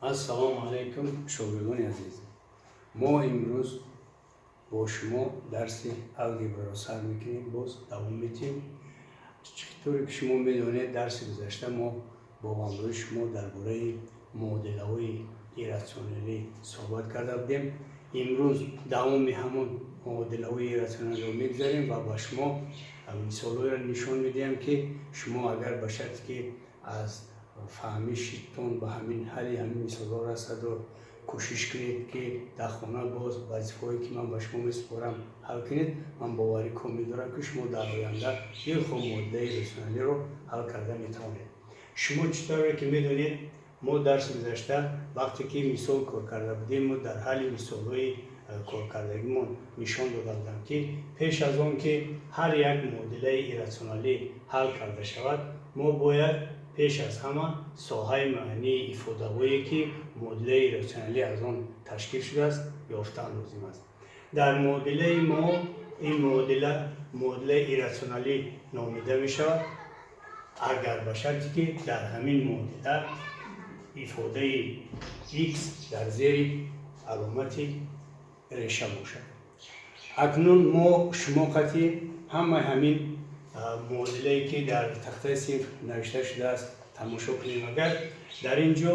Ассалому алайкум, шогирдони азиз. Мо имрӯз бо шумо дарси алгебраро сар мекунем, боз давом медиҳем. Чӣ тавре ки шумо медонед, дарси гузашта мо бо ҳамроҳи шумо дар бораи муодилаҳои ирратсионалӣ суҳбат карда будем. Имрӯз давоми ҳамон муодилаҳои ирратсионалиро мегузарем ва ба шумо мисолҳоеро нишон медиҳам, ки шумо агар ба шарте ки аз фаҳмишитон ба ҳамин ҳалли ҳамин мисолҳо расаду кӯшиш кунед, ки дар хона боз вазифаҳое, ки ман ба шумо месупорам, ҳал кунед, ман боварӣ комил дорам, ки шумо дар оянда дилхоҳ муодилаи ирратсионалиро ҳал карда метавонед. Шумо чӣ тавре ки медонед, мо дарси гузашта вақте ки мисол кор карда будем, мо дар ҳалли мисолҳои коркардагимон нишон дода будам, ки пеш аз он ки ҳар як муодилаи ирратсионалӣ ҳал карда шавад, мо бояд пеш аз ҳама соҳаи муайянии ифодаҳое, ки муодилаи ирратсионалӣ аз он ташкил шудааст, ёфтан лозим аст. Дар муодилаи мо ин муодила муодилаи ирратсионалӣ номида мешавад, агар ба шарте ки дар ҳамин муодила ифодаи x дар зери аломати реша бошад. Акнун мо шумо қатъи ҳамаи ҳамин муодилае, ки дар тахтаи синф навишта шудааст, тамошо кунем. Агар дар ин ҷо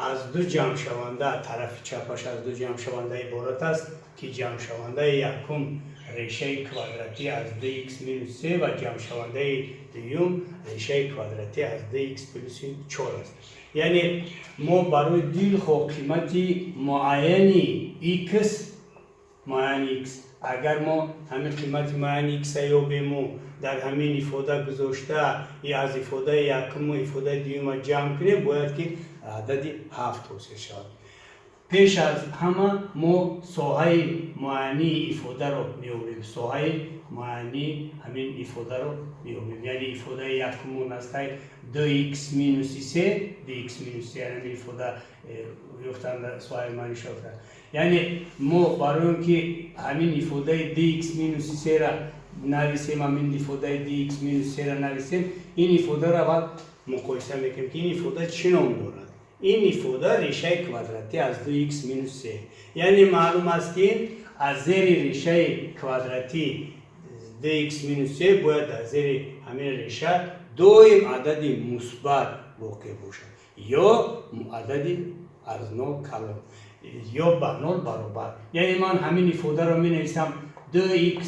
аз ду ҷамъшаванда, тарафи чапаш аз ду ҷамъшаванда иборат аст, ки ҷамъшавандаи якум решаи квадратӣ аз 2х минус се ва ҷамъшавандаи дуюм решаи квадратӣ аз 2х плюси чор аст. Яъне мо барои дилхоҳ қимати муайяни x, муайяни x, агар мо ҳамин қимати муайяни x-а ёбему дар ҳамин ифода гузошта и аз ифодаи якуму ифодаи дуюма ҷамъ кунем, бояд ки адади 7 ҳосил шавад. Пеш аз ҳама мо соҳаи муайянии ифодаро меёбем. Соҳаи муайянии ҳамин ифодаро меёбем, яъне ифодаи якумон астай 2х минуси се, 2х минус се. Ҳамин ифода ёфтан, соҳаи муайяниш ёфта, яъне мо барои он ки ҳамин ифодаи 2х минуси сера нависем, ҳамин ифодаи 2х минус сера нависем, ин ифодаро аввал муқоиса мекунем, ки ин ифода чӣ ном дорад. Ин ифода решаи квадратӣ аз 2х минус се, яъне маълум аст, ки аз зери решаи квадратӣ 2х минус се бояд дар зери ҳамин реша доим адади мусбат воқеъ бошад ё адади аз нол калон ё ба нол баробар. Яъне ман ҳамин ифодаро менависам, 2х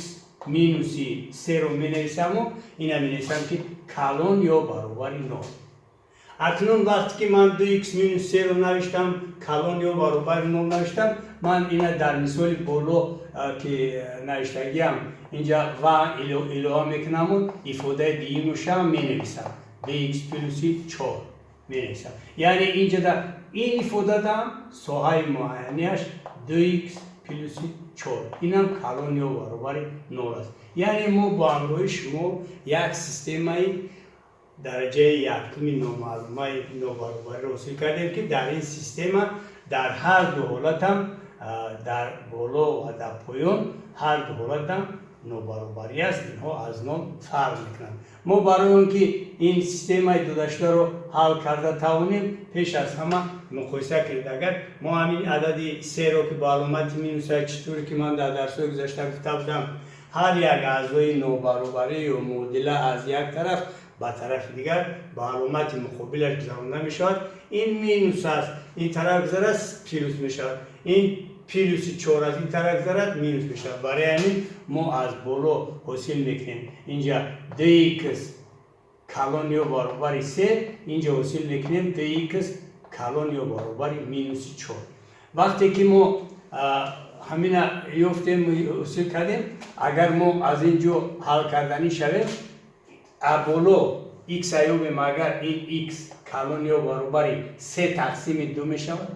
минуси серо менависаму ина менависам, ки калон ё баробари нол. Акнун вақте ки ман 2х минус серо навиштам, калон ё баробари нол навиштам, ман ина дар мисоли боло ки навиштагиам, инҷа ва илова мекунаму ифодаи дуюмашам менависам, 2х плюси чор менависам. Яъне инҷада ин ифодадам соҳаи муайянияш 2х плюси чор, инам калон ё баробари нол аст. Яъне мо бо ҳамроҳи шумо як системаи дараҷаи якуми номаълумаи нобаробариро ҳосил кардем, ки дар ин система дар ҳар ду ҳолатам, дар боло ва дар поён, ҳар ду ҳолатам нобаробарӣ аст, инҳо аз нол фарқ мекунанд. Мо барои он ки ин системаи додашударо ҳал карда тавонем, пеш аз ҳама муқоиса кунед. Агар мо ҳамин адади серо, ки бо аломати минуса, чӣ туре ки ман дар дарсҳои гузашта гуфта будам, ҳар як аъзои нобаробарӣ ё муодила аз як тараф ба тарафи дигар ба аломати муқобилаш гузаронда мешавад. Ин минус аст, ин тараф гузарад, плюс мешавад. Ин плюси чор аз ин тараф гузарад, минус мешавад. Барои ҳамин мо аз боло ҳосил мекунем инҷа 2х калон ё баробари се, инҷа ҳосил мекунем 2х калон ё баробари минуси чор. Вақте ки мо ҳамина ёфтем, ҳосил кардем, агар мо аз ин ҷо ҳал карданӣ шавем, боло х ёбем, агар ин х калон ё баробари се тақсими ду мешавад,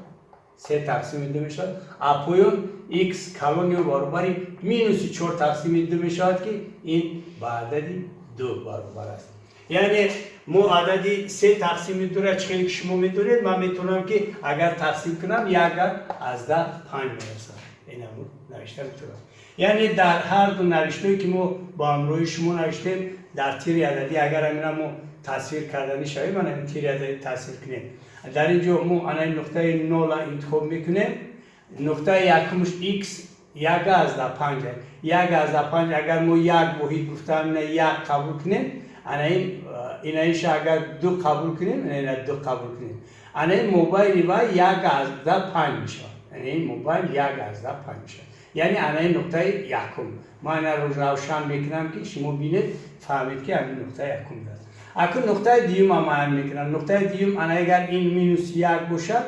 се тақсими ду мешавад, а поён х калон ё баробари минуси чор тақсими ду мешавад, ки ин ба адади ду баробар аст. Яъне мо адади се тақсими дура, чӣ хеле ки шумо медонед, ман метавонам, ки агар тақсим кунам, 1,5 мерасад. Инамуд навишта метавонам. Яъне дар ҳар ду навиштое, ки мо бо ҳамроҳи шумо навиштем, дар тири ададӣ агар ҳамина мо Тасвир кардани шавем, ана ин тиряза тасвир кунем. Дар ин ҷо мо ана ин нуқтаи нола интихоб мекунем. Нуқтаи якумш x 1,5, 1,5. Агар мо як воҳид гуфтам, ина як қабул кунем, ана ин инаиша агар ду қабул кунем, ина ду қабул кунем, ана ин мобайни вай 1,5 мешавад. Ана ин мобайн 1,5 мешавад, яъне ана ин нуқтаи якум. Ман ина равшан мекунам, ки шумо бинед, фаҳмед, ки ҳамин нуқтаи якум аст. Акун нуқтаи дуюма муайян мекунам. Нуқтаи дуюм, ана агар ин минуси як бошад,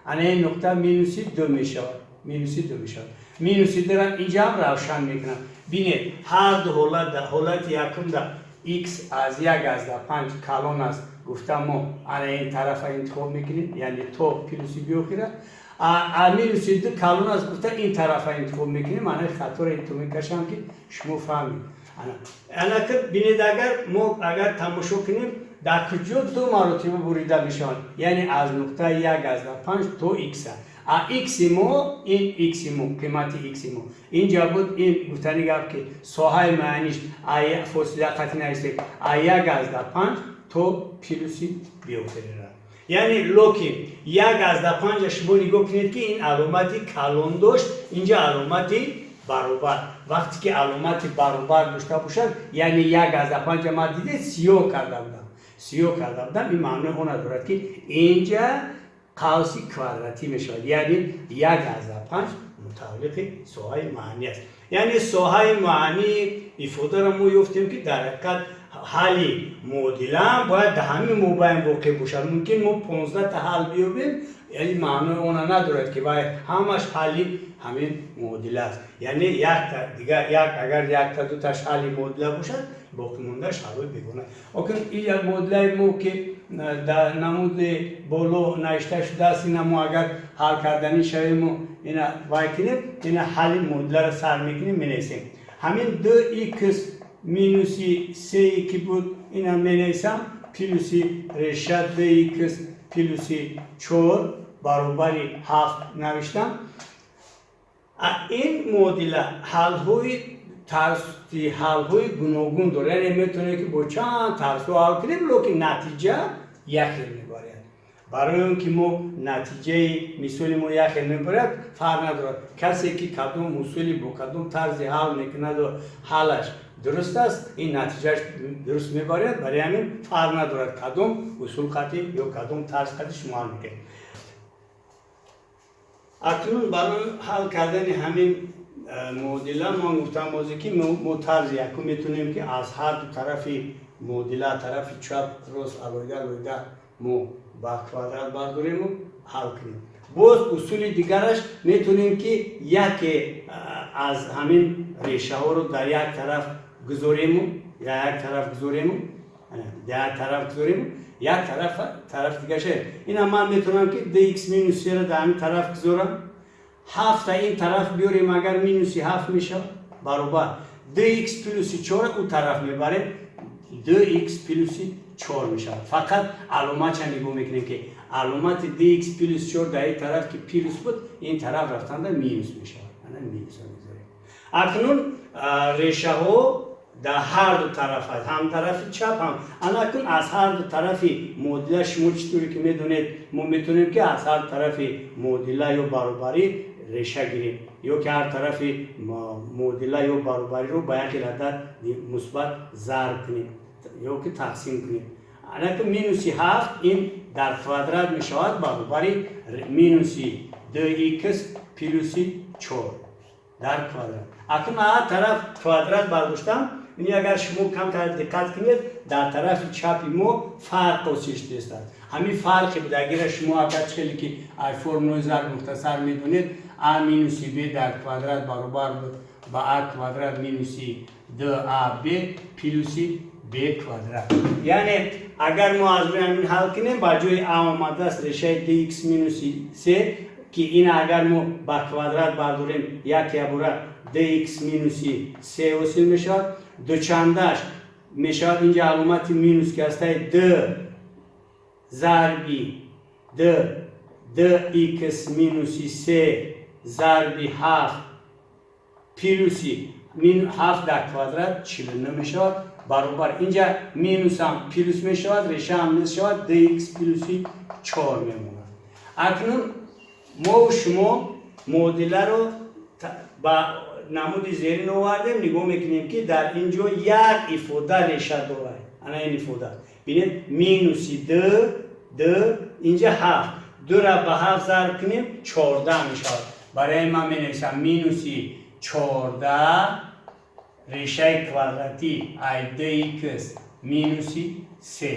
ана ин нуқта минуси ду мешавад, минуси ду мешавад. Минуси дура инҷаам равшан мекунам. Бинед, ҳар ду ҳолат, ҳолати якумда x аз 1,5 калон аст гуфта, мо ана ин тарафа интихоб мекунем, яъне то плюси биохира. А минуси ду калон аст гуфта, ин тарафа интихоб мекунем. Ана хаторо интихоб мекашам, ки шумо фаҳмед. Анака бинед, агар мо агар тамошо кунем, дар куҷо ду маротиба бурида мешаванд? Яъне аз нуқтаи 1,5 то икса. А икси мо, ин икси мо, қимати икси мо инҷа буд. Ин гуфтани гап, ки соҳаи маъниш фосила қатъи нависем, а 1,5 то плюси биохирера. Яъне лекин 1,5, шумо нигоҳ кунед, ки ин аломати калон дошт, инҷа аломати баробар. Вақте ки аломати баробар дошта бошад, яъне 1,5 ма дидед, сиёҳ карда будам, сиёҳ карда будам, ин маънои она дорад, ки инҷа қавси квадратӣ мешавад. Яъне 1,5 мутааллиқи соҳаи маънӣ аст. Яъне соҳаи маънии ифодаро мо ёфтем, ки дар ҳақиқат ҳалли муодилаам бояд дар ҳамин мобайн воқеъ бошад. Мумкин мо 15-та ҳал биёбем, яъне маънои она надорад, ки вай ҳамаш ҳалли ҳамин муодила аст. Яъне якта дигар як, агар якта дуташ ҳалли муодила бошад, боқимондааш ҳаллои бегона. Окин ин як муодилаи мо, ки дар намуди боло навишта шудааст, ина мо агар ҳал карданӣ шавему ина вай кунем, ина ҳалли муодиларо сар мекунем, менависем ҳамин ду икс минуси сее ки буд, ина менависам, плюси реша ду икс плюси чор баробари ҳафт навиштам. Ин муодила ҳалҳои тарзи ҳалҳои гуногун дорад, яъне метавонем, ки бо чанд тарзҳо ҳал кунем, лекин натиҷа якхел мебарад. Барои он ки мо натиҷаи мисоли мо якхел мебарад, фарқ надорад, касе ки кадом усули бо кадом тарзи ҳал мекунаду ҳалаш дуруст аст, ин натиҷааш дуруст мебарад. Барои ҳамин фарқ надорад, кадом усул қатъи ё кадом тарз қатъи шумо ҳал мекунед. Акнун барои ҳал кардани ҳамин муодила ман гуфтам бозе, ки мо тарзи якум метавонем, ки аз ҳар ду тарафи муодила, тарафи чап, рост, алоҳида алоҳида мо ба квадрат бардорему ҳал кунем. Боз усули дигараш, метавонем, ки яке аз ҳамин решаҳоро дар як тараф гузорему, як тараф гузорему, дар як тараф гузорему, як тараф, тарафи дигаша. Ина ман метавонам, ки dx минус сера дар ҳамин тараф гузорам, ҳафта ин тараф биёрем, агар минуси ҳафт мешавад, баробар dx плюси чора ӯ тараф мебарем, dx плюси чор мешавад. Фақат аломатша нигоҳ мекунем, ки аломати dx плюс чор дар ин тараф ки плюс буд, ин тараф рафтанда минус мешавад. Ана минусро мегузорем. Акнун решаҳо дар ҳар ду тараф аст, ҳам тарафи чап, ҳам. Анакун аз ҳар ду тарафи муодила, шумо чӣ туре ки медонед, мо метавонем, ки аз ҳар тарафи муодила ё баробарӣ реша гирем, ё ки ҳар тарафи муодила ё баробариро ба як адад мусбат зарб кунем ё ки тақсим кунем. Анаки минуси ҳафт ин дар квадрат мешавад, баробари минуси dx плюси чор дар квадрат. Акнун ҳар тараф квадрат бардоштам. Ини агар шумо камтар диққат кунед, дар тарафи чапи мо фарқ ҳосил шудааст. Ҳамин фарқи будагира шумо агар хеле ки ай формулаи зарб мухтасар медонед, а минуси б дар квадрат баробар буд ба а квадрат минуси 2аб плюси б квадрат. Яъне агар мо аз рӯи ҳамин ҳал кунем, ба ҷои а омадааст решаи dx минуси се, ки ин агар мо ба квадрат бардорем, як ябора dx минуси се ҳосил мешавад. Дучандаш мешавад, инҷа аломати минус ки ҳастаи, д зарби д dx минуси се зарби ҳафт плюси ҳафт дар квадрат 49 мешавад. Баробар, инҷа минусам плюс мешавад, решаам нест шавад, dx плюси 4 мемонад. Акнун мо шумо муодиларо ба намуди зерин овардем. Нигоҳ мекунем, ки дар ин ҷо як ифода реша дорад. Ана ин ифода, бинед, минуси д, д, инҷа ҳафт, дура ба ҳафт зарб кунем, 14 мешавад. Барои ман менависам минуси 14 решаи квадратӣ ай dx минуси се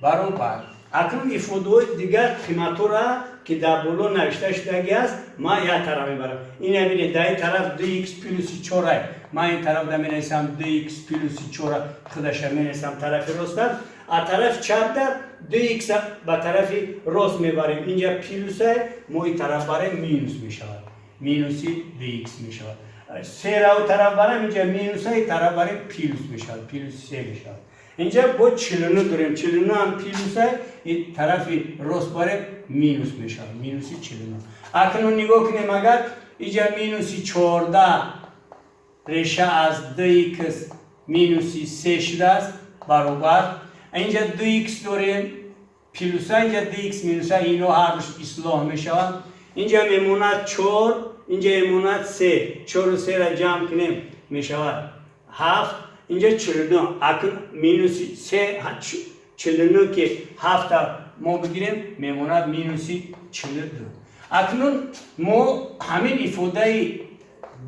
баробар. Акнун ифодаҳои дигар қиматҳоро, ки дар боло навишта шудагӣ аст, ман як тараф мебарам. Ина бинед, дар ин тараф dx плюси чорай. Ман ин тараф да менависам dx плюси чора, худаша менависам тарафи роста, а тарафи чапда dx ба тарафи рост мебарем. Инҷа плюсай, мо ин тараф барем, минус мешавад, минуси dx мешавад. Сера у тараф барам, инҷа минуса, ин тараф барем, плюс мешавад, плюси се мешавад. Инҷа бо 49 дорем, 49 ҳам плюсай, ин тарафи рост барем, минус мешавад, минуси 49. Акнун нигоҳ кунем, агар инҷа минуси 14 реша аз dx минуси се шудааст, баробар, инҷа dx дорем плюса, инҷа dx минуса, ино ҳардуш ислоҳ мешаванд. Инҷа мемонад чор, инҷа мемонад се. Чору сера ҷамъ кунем, мешавад ҳафт. Инҷа 49. Акнун минуси се, 49 ки ҳафта мо бигирем, мемонад минуси 42. Акнун мо ҳамин ифодаи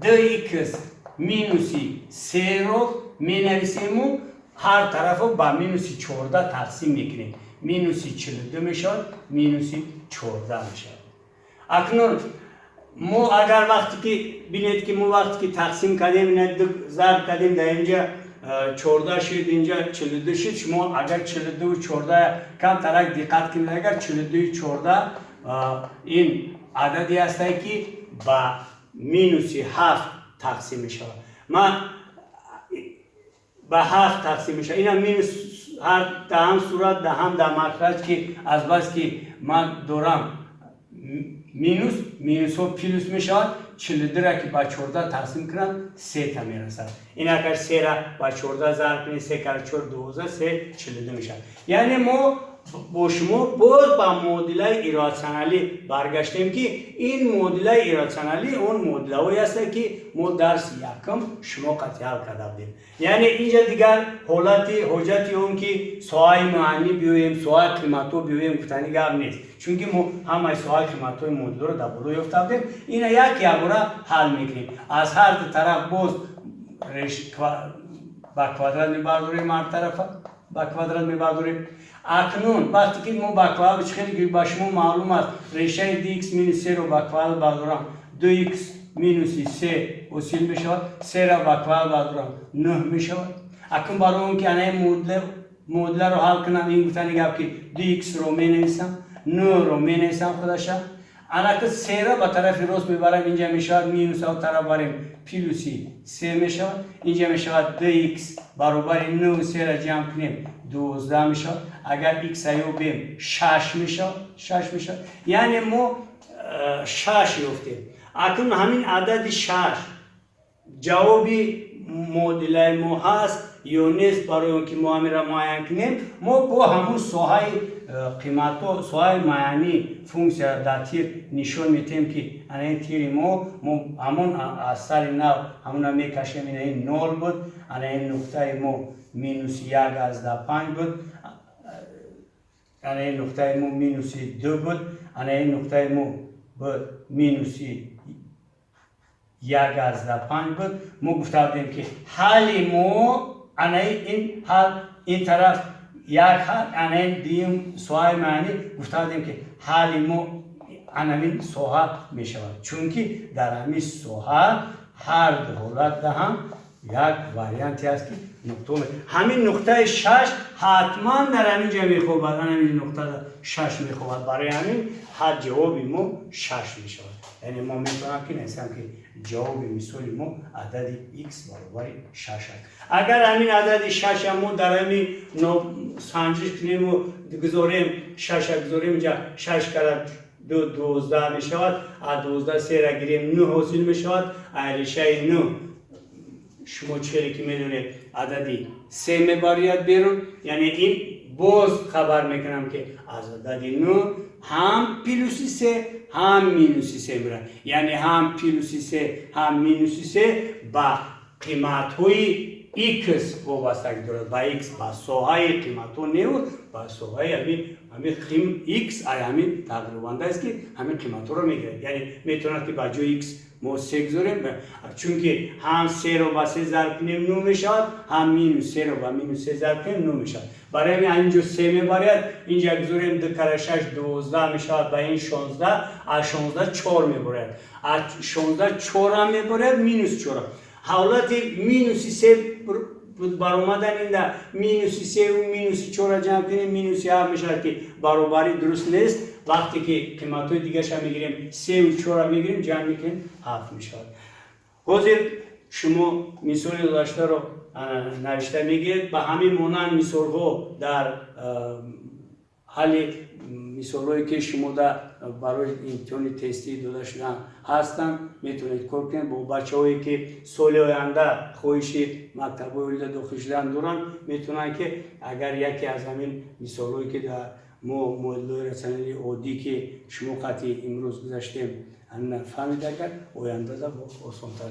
dx минуси серо менависему ҳар тарафо ба минуси 14 тақсим мекунем. Минуси 42 мешавад, минуси 14 мешавад. Акнун мо агар вақте ки, бинед, ки мо вақте ки тақсим кардем, зарб кардем, дар инҷа 14 шуд, инҷа 42 шуд. Шумо агар 42-у 14 камтарак диққат кунед, агар 42-ю 14 ин ададе ҳастае, ки ба минуси ҳафт тақсим мешавад, ман ба ҳафт тақсим мешавад. Ина минус ҳар дар ҳам сурат, дар ҳам дар махраҷ, ки азбаски ман дорам минус, минусҳо плюс мешавад. 42-ра ки ба 14 тақсим кунам, сета мерасад. Ин агар сера ба 14 зарб кунем, се кара чор 12, се 42 мешавад. Яъне мо бо шумо боз ба муодилаи ирратсионалӣ баргаштем, ки ин муодилаи ирратсионалӣ он муодилаҳое ҳастанд, ки мо дарси якум шумо қатъи ҳал карда будем. Яъне инҷа дигар ҳолати ҳоҷати он, ки соҳаи муайянӣ биёем, соҳаи қиматҳо биёем, гуфтани гап нест, чунки мо ҳамаи соҳаи қиматҳои муодиларо дар боло ёфта будем. Ина як якбора ҳал мекунем. Аз ҳар ду тараф боз ба квадрат мебардорем, ҳар тарафа ба квадрат мебардорем. Акнун вақте ки мо ба квадрат, хеле ки ба шумо маълум аст, решаи dx минус серо ба квадрат бардорам, 2x минуси се ҳосил мешавад. Сера ба квадрат бардорам, нӯҳ мешавад. Акнун барои он ки анаи муодиларо ҳал кунам, ин гуфтани гап, ки 2x-ро менависам, нӯҳро менависам худаша. Анака сера ба тарафи рост мебарам, инҷа мешавад минус, ав тараф барем, плюси се мешавад. Инҷа мешавад dx баробари нӯҳ, сера ҷамъ кунем, 12 мешавад. Агар x ёбем, шаш мешавад, шаш мешавад. Яъне мо шаш ёфтем. Акнун ҳамин адади шаш ҷавоби муодилаи мо ҳаст ё нест? Барои он ки мо ҳаминро муайян кунем, мо бо ҳамун соҳаи қиматҳо, соҳаи муайянии функсия дар тир нишон медиҳем, ки ана ин тири мо ҳамон аз сари нав ҳамона мекашем. Ина ин нол буд, ана ин нуқтаи мо -1,5 буд, ана ин нуқтаи мо минуси ду буд, ана ин нуқтаи мо буд -1,5 буд. Мо гуфта будем, ки ҳалли мо ана ин ҳал, ин тараф як ҳал, ана ин дуюм соҳаи маънӣ. Гуфта будем, ки ҳалли мо анамин соҳа мешавад, чунки дар ҳамин соҳа ҳар ду ҳолатда ҳам як варианте аст, ки нуқта ҳамин нуқтаи шаш ҳатман дар ҳамин ҷо мехобад. Ҳамин нуқтада шаш мехобад. Барои ҳамин ҳар ҷавоби мо шаш мешавад. Яъне мо метавонам ки нависам, ки ҷавоби мисоли мо адади x баробари шаш аст. Агар ҳамин адади шаша мо дар ҳамин санҷиш кунему гузорем, шаша гузорем инҷа, шаш кара ду 12 мешавад. А 12 сера гирем, нӯ ҳосил мешавад. А решаи нӯ, шумо чире ки медонед, адади Се мебарояд берун. Яъне ин боз хабар мекунам, ки аз адади 9 ҳам плюси се, ҳам минуси се меравад. Яъне ҳам плюси се, ҳам минуси се ба қиматҳои x вобастагӣ дорад, ба x, ба соҳаи қиматҳо неву ба соҳаи ҳамин x ай ҳамин тағйирёбанда аст, ки ҳамин қиматҳоро мегирад. Яъне метавонад, ки ба ҷои x мо се гузорем, чунки ҳам серо ба се зарб кунем, 9 мешавад, ҳам минус серо ба минус се зарб кунем, 9 мешавад. Барои ҳамин инҷо се мебаряд. Инҷа гузорем, ду кара шаш 12 мешавад, ба ин 16, аз 16 чор мебаряд, аз 16 чорам мебаряд, минус чора. Ҳолати минуси се баромадан инда минуси севу минуси чора ҷамъ кунем, минуси ҳафт мешавад, ки баробарӣ дуруст нест. Вақте ки қиматҳои дигарша мегирем, севу чора мегирем, ҷамъ мекунем, ҳафт мешавад. Ҳозир шумо мисоли гузаштаро навишта мегиред. Ба ҳамин монанд мисолҳо дар ҳалли мисолҳое, ки шумода барои имтиҳони тестӣ дода шудан ҳастанд, метавонед кор кунед. Бо бачаҳое, ки соли оянда хоҳиши мактабҳои олида дохил шудан доранд, метавонанд, ки агар яке аз ҳамин мисолҳое, ки дар мо муодилаҳои рационалии оддӣ, ки шумо қатъи имрӯз гузаштем, фаҳмид, агар ояндада осонтар.